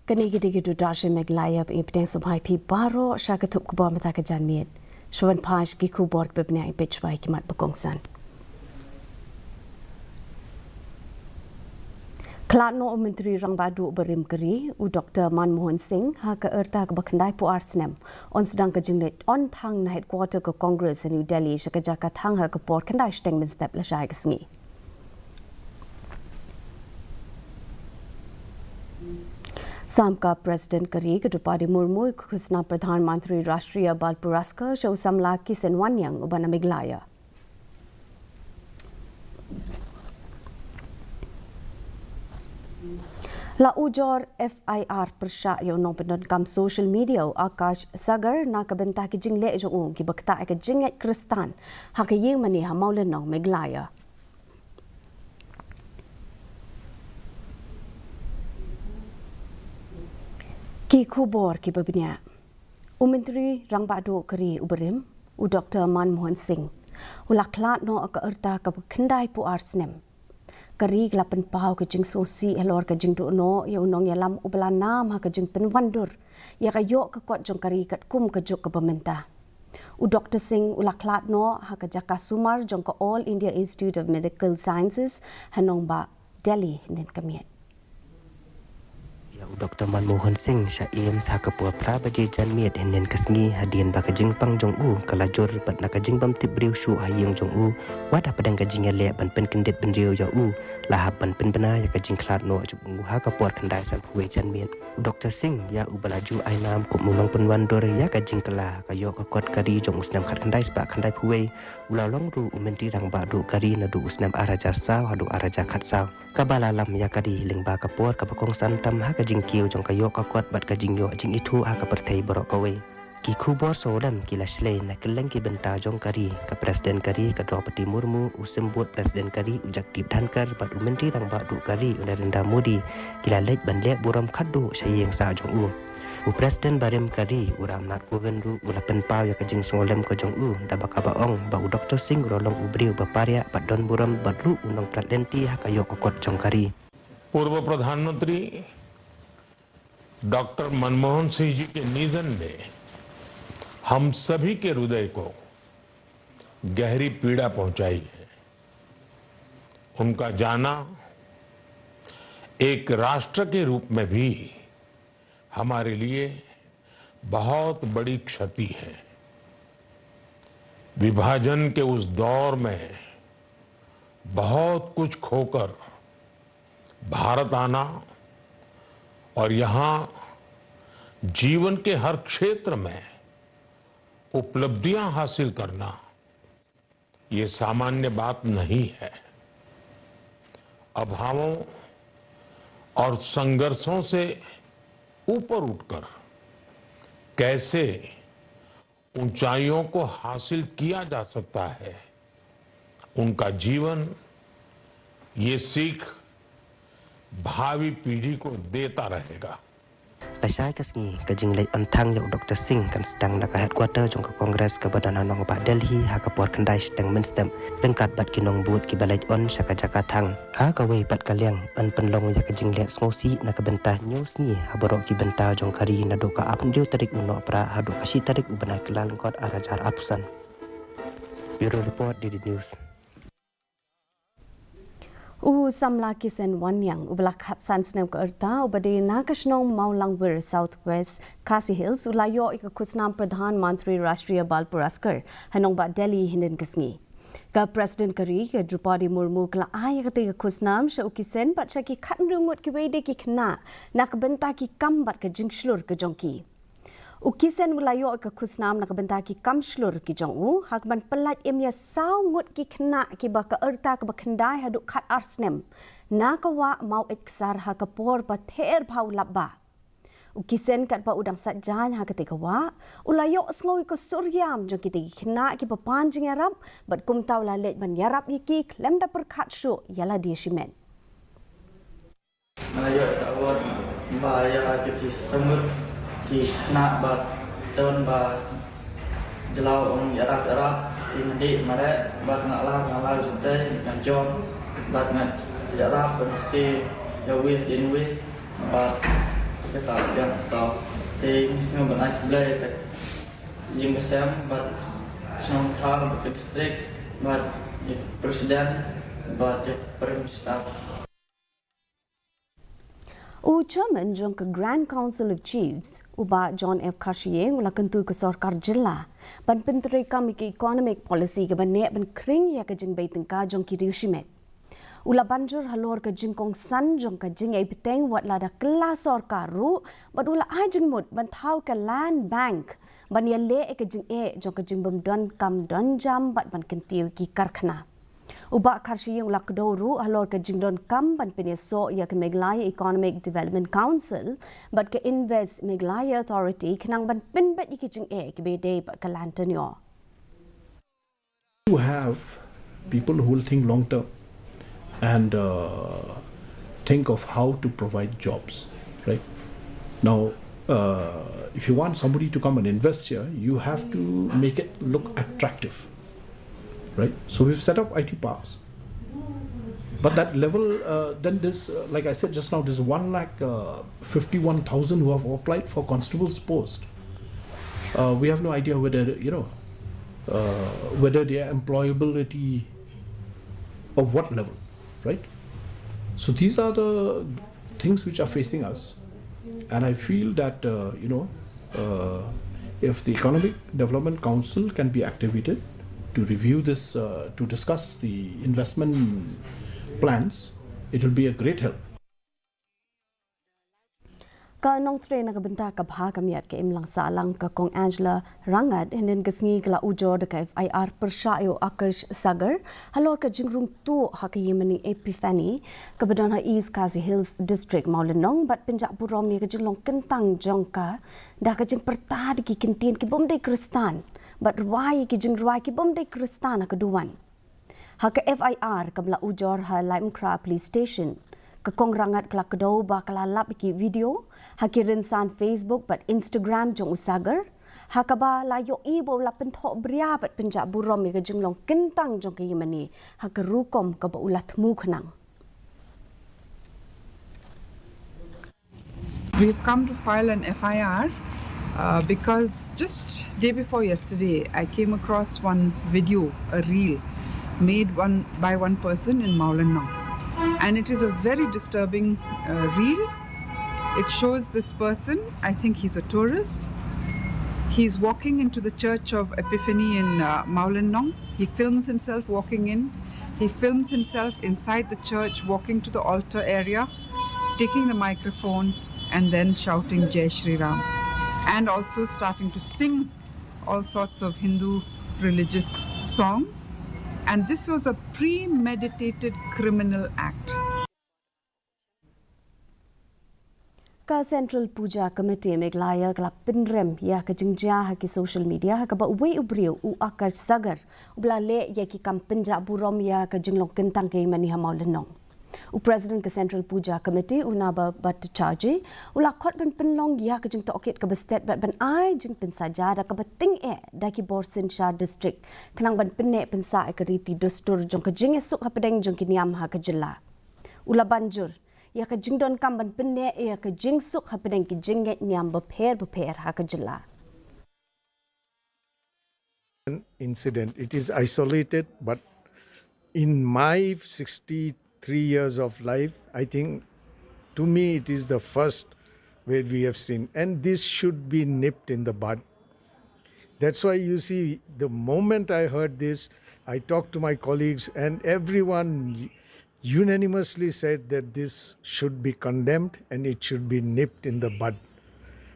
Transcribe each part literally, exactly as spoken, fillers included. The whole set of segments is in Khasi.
Kane ka dei ka Doordarshan Meghalaya, ba ngi pdiang sngewbha ïa phi baroh sha ka thup khubor mynta ka janmiet. Shuwa ban phai sha ki khubor kiba bniah, peit shuwa ïa ki mat ba kongsan. Khlad noh u Myntri Rangbah Duh barim ka ri, u Doktor Manmohan Singh, ha ka rta kaba khyndai phew ar snem. Yn sdang ka jingleit yn thang na headquarter ka Congress ha New Delhi, sha ka jaka thang ha ka por khyndai shiteng mynstep lashai ka sngi. Sam ka President ka ri ka Droupadi Murmu ïa ka khusnam Pradhan Mantri Rashtriya Bal Puraskar sha u samla Kisen Wanniang uba na Meghalaya. La ujor F I R pyrshah ïa u nongpyndonkam social media u Akash Sagar na ka bynta ki jingleh jong u kiba ktah ïa ka jingngeit Khristan ha ka ïing mane ha Mawlynnong, Meghalaya. Ki khubor kiba bniah. U Myntri Rangbah Duh ka ri uba rim, u Doktor Manmohan Singh, u la khlad noh ha ka rta kaba khyndai phew ar snem. Ka ri ka la pynpaw ka jingsngewsih halor ka jingduh noh ïa u nongïalam uba la nam ha ka jingpynwandur ïa ka ïoh ka kot jong ka ri katkum ka juk kaba mynta. U Doktor Singh u la khlad noh ha ka jaka sumar jong ka All India Institute of Medical Sciences ha nongbah Delhi hynnin ka miet. Ïa u Doktor Manmohan Singh sha AIIMS ha ka por phra baje janmiet hynnin ka sngi, hadien ba ka jingpang jong u ka la jur bad na ka jingbymtip briew shuh ha ïing jong u, wat hapdeng ka jingïaleh ban pynkyndit bynriew ïa u, la hap ban pynbna ïa ka jingkhlad noh jong u ha ka por khyndai sanphew wei janmiet. U Doktor Singh, ïa uba la ju ai nam kum u nongpynwandur ïa ka jingkylla ka ïoh ka kot ka ri jong u snem khatkhyndai spah khyndaiphew wei, u la long ruh u Myntri Rangbah Duh ka ri naduh u snem ar hajar saw haduh ar hajar khatsaw. Kaba la lam ïa ka ri lyngba ka por kaba kongsan tam ha ka jingkiew jong ka ïoh ka kot bad ka jingïoh jingithuh ha ka pyrthei baroh kawei. Ki khubor sawdong ki la shlei na kylleng ki bynta jong ka ri, ka President ka ri ka Droupadi Murmu, u Symbud President ka ri u Jagdeep Dhankhar bad u Myntri Rangbah Duh ka ri u Narendra Modi, ki la leit ban leh burom khadduh sha ïing sah jong u. U President barim ka ri u Ram Nath Kovind ruh u la pynpaw ïa ka jingsngewlem ka jong u, da ba kaba ong ba u Doktor Singh u la long u briew ba pariah bad don burom bad ruh u nongpynlait lynti ha ka ïoh ka kot jong ka ri. पूर्व प्रधानमंत्री डॉक्टर मनमोहन सिंह जी के निधन ने हम सभी के हृदय को गहरी पीड़ा पहुंचाई है। उनका जाना एक राष्ट्र के रूप में भी हमारे लिए बहुत बड़ी क्षति है। विभाजन के उस दौर में बहुत कुछ खोकर भारत आना और यहाँ जीवन के हर क्षेत्र में उपलब्धियां हासिल करना, ये सामान्य बात नहीं है। अभावों और संघर्षों से ऊपर उठकर कैसे ऊंचाइयों को हासिल किया जा सकता है, उनका जीवन ये सीख भावी पीढ़ी को देता रहेगा। Lashai ka sngi, ka jingleit yn thang ïa u Doktor Singh kan sdang na ka headquarter jong ka Congress kaba don ha nongbah Delhi ha ka por khyndai shiteng mynstep, ryngkat bad ki nongbud kiba leit yn sha ka jaka thang. Ha kawei pat ka liang, yn pynlong ïa ka jingleh sngewsih na ka bynta hynñiew sngi ha baroh ki bynta jong ka ri, naduh ka arphew hynriew tarik u Nohprah haduh ka shi tarik u bnai Kyllalyngkot ar hajar arphew san. Bureau Report, D D News. U samla Kisen Wanniang, uba la khatsan snem ka rta, uba dei na ka shnong Mawlangwir, South West Khasi Hills, u la ïoh ïa ka khusnam Pradhan Mantri Rashtriya Bal Puraskar ha nongbah Delhi hynnin ka sngi. Ka President ka ri, ka Droupadi Murmu, ka la ai ïa katei ka khusnam sha u Kisen bad sha ki khathynriew ngut kiwei de ki khynnah na ka bynta ki kam bad ka jingshlur ka jong ki. U Kisen u la ïoh ïa ka khusnam na ka bynta ki kam shlur ki jong u, ha kaban pyllait im ïa saw ngut ki khynnah kiba ka rta kaba khyndai haduh khatar snem na ka wah Maweit Ksar ha ka por ba ther bha u lap bah. U Kisen katba u dang sait jaiñ ha katei ka wah, u la ïohsngew ïa ka sur ïam jong kitei ki khynnah kiba pan jingïarap, bad kumta u la leit ban ïarap ïa ki khlem da pyrkhat shuh ïa lade shimet. Nga la ïoh ka award ba ïa ki, ki sangut ki khynnah ba don ba jyllaw ong ïarap ïarap, ïa nga dih mareh bad nga lah, nga lah jingtei, nga jom bad nga ïarap ban sir ïa wih din wih bad Kata ka, kata te ngi sngewbha ban ai khublei ïa ka ïing ka sem bad ka shnong ka thaw bad ka district bad ïa ka president bad ïa ka prime minister. U chairman jong ka Grand Council of Chiefs, u Bah John F Kharshiing, u la kyntu ïa ka sorkar jylla ban pyntreikam ïa ka economic policy kaba neh ban khring ïa ka jingbei tyngka jong ki riew shimet. U la ban jur halor ka jingkongsan jong ka jingïaibteng wat la da kylla sorkar ruh, bad u la ai jingmut ban thaw ka land bank ban ïaleh ïa ka jingeh jong ka jingbym don kam don jam bad ban kyntiew ïa ki karkhana. U Bah Kharshiing u la kdew ruh halor ka jingdonkam ban pynïasoh ïa ka Meghalaya Economic Development Council bad ka Invest Meghalaya Authority khnang ban pynbeit ïa ki jingeh kiba ïadei bad ka land tenure. To have people who will think long term and uh, think of how to provide jobs, right? Now, uh, if you want somebody to come and invest here, you have to make it look attractive, right? So we've set up I T parks. But that level, uh, then this, uh, like I said just now, this one lakh fifty-one thousand who have applied for constable's post. Uh, we have no idea whether, you know, uh, whether their employability of what level, right? So these are the things which are facing us. And I feel that, uh, you know, uh, if the Economic Development Council can be activated to review this, uh, to discuss the investment plans, it will be a great help. Ka nongtrei na ka bynta ka bha ka miat ka imlang sahlang ka Kong Angela Rangat hynnin ka sngi ka la ujor da ka F I R pyrshah ïa u Akash Sagar halor ka jingrung tuh ha ka ïingmane Epiphany kaba don ha East Khasi Hills District Mawlynnong bad pynjah burom ïa ka jinglong kyntang jong ka da ka jingpyrta da ki kyntien ki bym dei Khristan bad rwai ïa ki jingrwai ki bym dei Khristan ha ka duwan. Ha ka F I R kaba la ujor ha Laitumkhrah Police Station, ka Kong Rangat ka la kdew ba ka la lap ïa ki video ha ki rynsan Facebook bad Instagram jong u Sagar, ha kaba la ïohi ba u la pynthoh bria bad pynjah burom ïa ka jinglong kyntang jong ka ïingmane ha ka rukom kaba u la thmu khnang. We've come to file an F I R uh, because just day before yesterday, I came across one video, a reel, made one by one person in Mawlynnong, and it is a very disturbing uh, reel. It shows this person. I think he's a tourist. He's walking into the Church of Epiphany in uh, Mawlynnong. He films himself walking in. He films himself inside the church, walking to the altar area, taking the microphone and then shouting Jai Shri Ram, and also starting to sing all sorts of Hindu religious songs. And this was a premeditated criminal act. Ka Central Puja Committee Meghalaya ka la pynrem ïa ka jingjia ha ki social media ha kaba uwei u briew u Akash Sagar u ba la leh ïa ki kam pynjah burom ïa ka jinglong kyntang ka ïingmane ha Mawlynnong. U President ka Central Puja Committee u Naba Bhattacharjee u la khot ban pynlong ïa ka jingtohkit kaba stet bad ban ai jingpynsaja da kaba tyngeh da ki bor synshar district khnang ban pynneh pynsah ïa ka riti dustur jong ka jingïasuk hapdeng jong ki niam ha ka jylla. U la ban jur ïa ka jingdonkam ban pynneh ïa ka jingsuk hapdeng ki jingngeit niam bapher bapher ha ka jylla. Incident. It is isolated, but in my sixty-three years of life, I think to me it is the first where we have seen. And this should be nipped in the bud. That's why you see, the moment I heard this, I talked to my colleagues, and everyone unanimously said that this should be condemned and it should be nipped in the bud.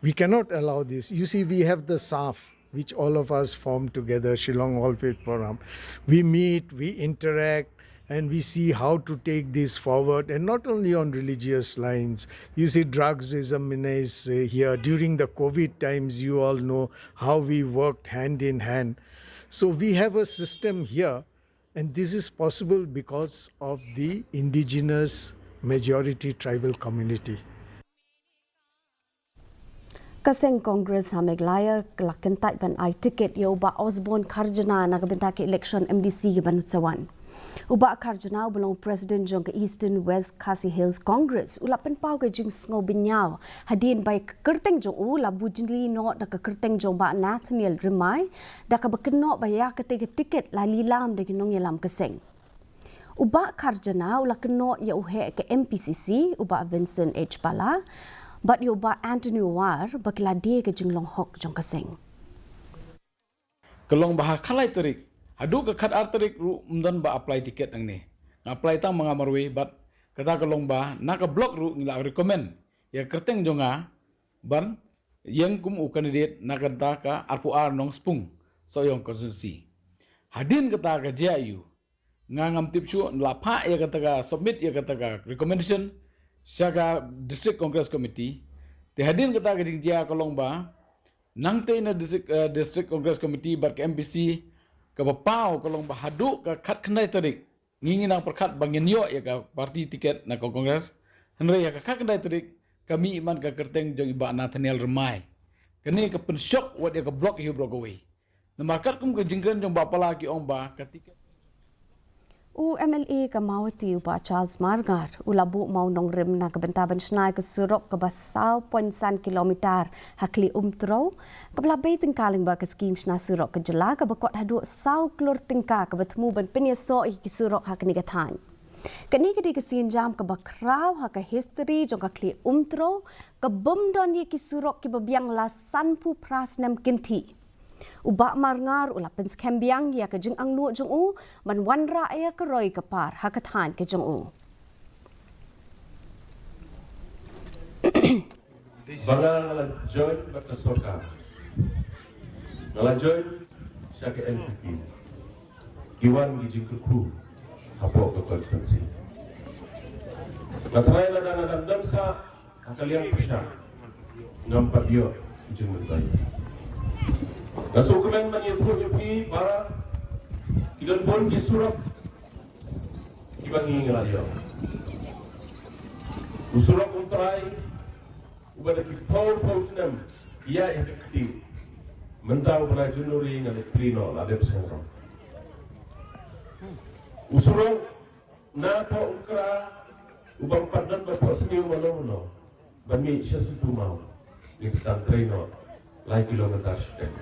We cannot allow this. You see, we have the SAF, which all of us form together, Shillong All Faith Forum. We meet, we interact, and we see how to take this forward, and not only on religious lines. You see, drugs is a menace uh, here. During the COVID times, you all know how we worked hand in hand. So we have a system here, and this is possible because of the indigenous majority tribal community. Ka seng Congress ha Meghalaya ka la kyntait ban ai tiket ïa u Bah Osborne Kharjana na ka bynta ka election M D C ka ban sa wan. U Bah Kharjana, uba long president jong ka Eastern West Khasi Hills Congress, u la pynpaw ka jingsngewbynñiaw hadien ba ka kyrteng jong u la bujli noh da ka kyrteng jong Bah Nathaniel Rymbai, da kaba kynnoh ba ïa katei ka tiket la lilam da ki nongïalam ka seng. U Bah Kharjana u la kynnoh ïa u heh ka M P C C, u Bah Vincent H Bala, bad ïa u Bah Anthony War, ba ki la die ka jinglong hok jong ka seng. Ka long ba ha khatlai tarik haduh ka khatar tarik ruh ym don ba apply tiket nangne. Nga apply tang ma nga marwei, bad kata ka long ba na ka block ruh ngi la recommend ïa ka kyrteng jong nga ban ïeng kum u candidate na kata ka arphew ar Nongspung Sohiong constituency. Hadien kata ka jia aiu, nga ngam tip shuh, la phah ïa kata ka, submit ïa kata ka recommendation sha ka District Congress Committee. Te hadien kata ka jingjia ka long ba nangtei na District, eh, District Congress Committee bad ka M P C, kaba paw ka long ba haduh ka khatkhyndai tarik ngi ngi nang pyrkhat ba ngin ïoh ïa ka party tiket na ka Congress. Hynrei ïa ka khatkhyndai tarik ka mih man ka kyrteng jong i Bah Nathaniel Rymbai. Kane ka pynshok wat ïa ka block hi baroh kawei. Namar katkum ka jingkren jong Bah Pala, ki ong ba ka tiket. U M L A ka Mawhati, u Bah Charles Marngar, u la buh mawnongrim na ka bynta ban shna ïa ka surok kaba saw point san kilometer ha Khlieh Umtrew, kaba la bei tyngka lyngba ka skhim shna surok ka jylla kaba kot haduh saw klur tyngka, kaba thmu ban pynïasoh ïa ki surok ha kane ka thaiñ. Kane ka dei ka sienjam kaba khraw ha ka history jong ka Khlieh Umtrew, ka bym don ïa ki surok kiba biang la sanphew phra snem kynthih. U Bah Marngar u la pynskhem biang ïa ka jingangnud jong u ban wanrah ïa ka roi ka par ha ka thaiñ ka jong u. Ba nga la join bad ka sorkar, nga la join sha ka N P P. Ki wan ki jingkyrkhu hapoh ka constituency. Nga tharai lada nga dang don sa ha ka liang pyrshah, ngam pat ïoh ki jingmyntoi. Nga sngewkmen ban ïathuh ïa phi ba ki don bun ki surok kiba ngi ngi la ïoh. U surok Umtrai uba da ki phew phew snem ïa ïa ka kti. Mynta u bnai January ngan ïa plie noh, la dep sngewrong. U surok na phew Umkra uba ym pat don ba phew sniew mano mano, ban mih sha Sutuma, ngin sa trei noh lai kilometer shiteng.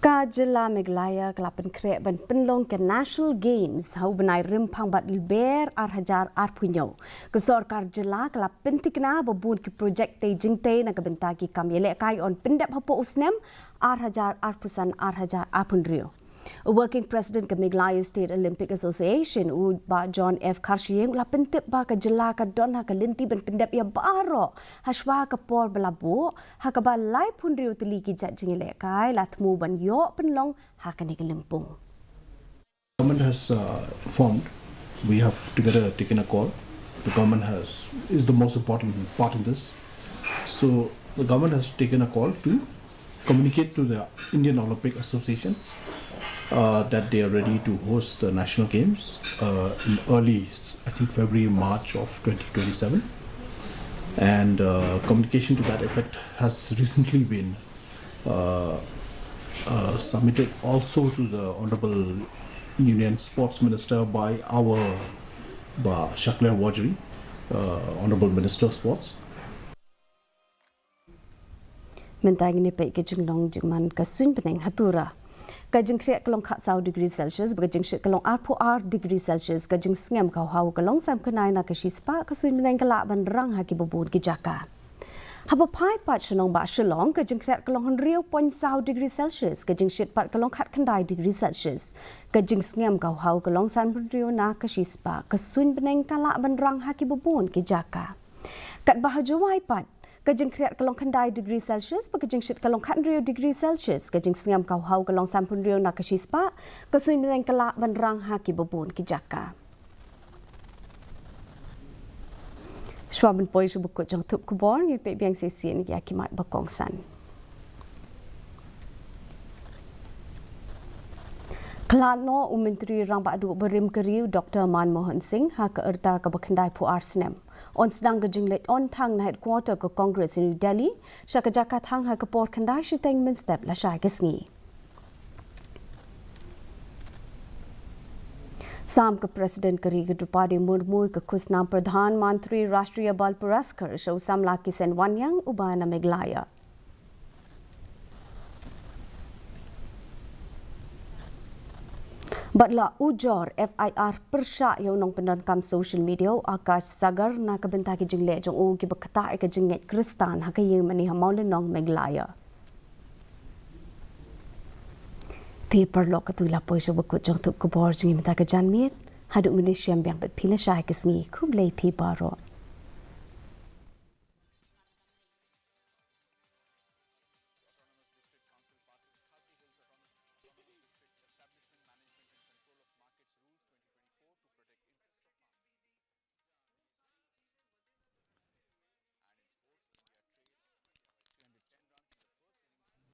Ka jylla Meghalaya ka la pynkhreh ban pynlong ka National Games ha u bnai Rymphang bad Lber ar hajar arphew hynñiew. Ka sorkar jylla ka la pynthikna ba bun ki projek tei jingtei na ka bynta ki kam ïalehkai yn pyndep hapoh u snem ar hajar arphew san ar hajar arphew hynriew. U Working President ka Meghalaya State Olympic Association, u Bah John F Kharshiing, u la pyntip ba ka jylla ka don ha ka lynti ban pyndep ïa baroh hashwa ka por ba la buh, ha kaba laiphew hynriew tylli ki jait jingïalehkai la thmu ban ïoh pynlong ha kane ka lympung. Government has, uh, informed. We have together taken a call. The government has, is the most important part in this. So the government has taken a call to communicate to the Indian Olympic Association, uh, that they are ready to host the National Games, uh, in early, I think, February, March of twenty twenty-seven. And, uh, communication to that effect has recently been, uh, uh, submitted also to the Honorable Union Sports Minister by our, Bah Shakliar Warjri, uh, Honorable Minister of Sports. Mynta ngin ïa peit ka jinglong jingman ka suiñ bneng ha Tura. Ka jingkhreh ka long khatsaw degree Celsius, bad ka jingshit ka long arphew ar degree Celsius, ka jingsngem ka haw ka long sanphew khyndai na ka shispah, ka suiñ bneng ka lah ban rang ha kiba bun ki jaka. Haba phai pat sha nongbah Shillong, ka jingkhreh ka long hynriew point saw degree Celsius, ka jingshit pat ka long khatkhyndai degree Celsius, ka jingsngem ka haw ka long sanphew hynriew na ka shispah, ka suiñ bneng ka lah ban rang ha kiba bun ki jaka. Katba ha Jowai pat, ka jingkhreh ka long khyndai degree Celsius, bad ka jingshit ka long khathynriew degree Celsius, ka jingsngem ka haw ka long sanphew hynriew na ka shispah, ka suiñ bneng ka lah ban rang ha kiba bun ki jaka. Shuwa ban poi sha ba kut jong ka thup khubor, ngin peit biang shisien ïa ki mat ba kongsan. Khlad noh u Myntri Rangbah Duh barim ka ri u Doktor Manmohan Singh ha ka rta kaba khyndaiphew ar snem. Yn sdang ka jingleit yn thang na headquarter ka Congress New Delhi, sha ka jaka thang ha ka por khyndai shiteng mynstep lashai ka sngi. Sam ka President ka ri ka Droupadi Murmu ka khusnam Pradhan Mantri Rashtriya Bal Puraskar sha u samla Kishen Wanniang uba na Meghalaya. Bad la ujor F I R pyrshah ïa u nongpyndonkam social media u Akash Sagar na ka bynta ki jingleh jong u kiba ktah ïa ka jingngeit Khristan ha ka ïing mane ha Mawlynnong, Meghalaya. Te paralok, katto la poi sha bakut jong u khubor jong ngi mynta ka janmiet. Haduh mynne shem biang bad phi lashai ka sngi, khublei phi baroh.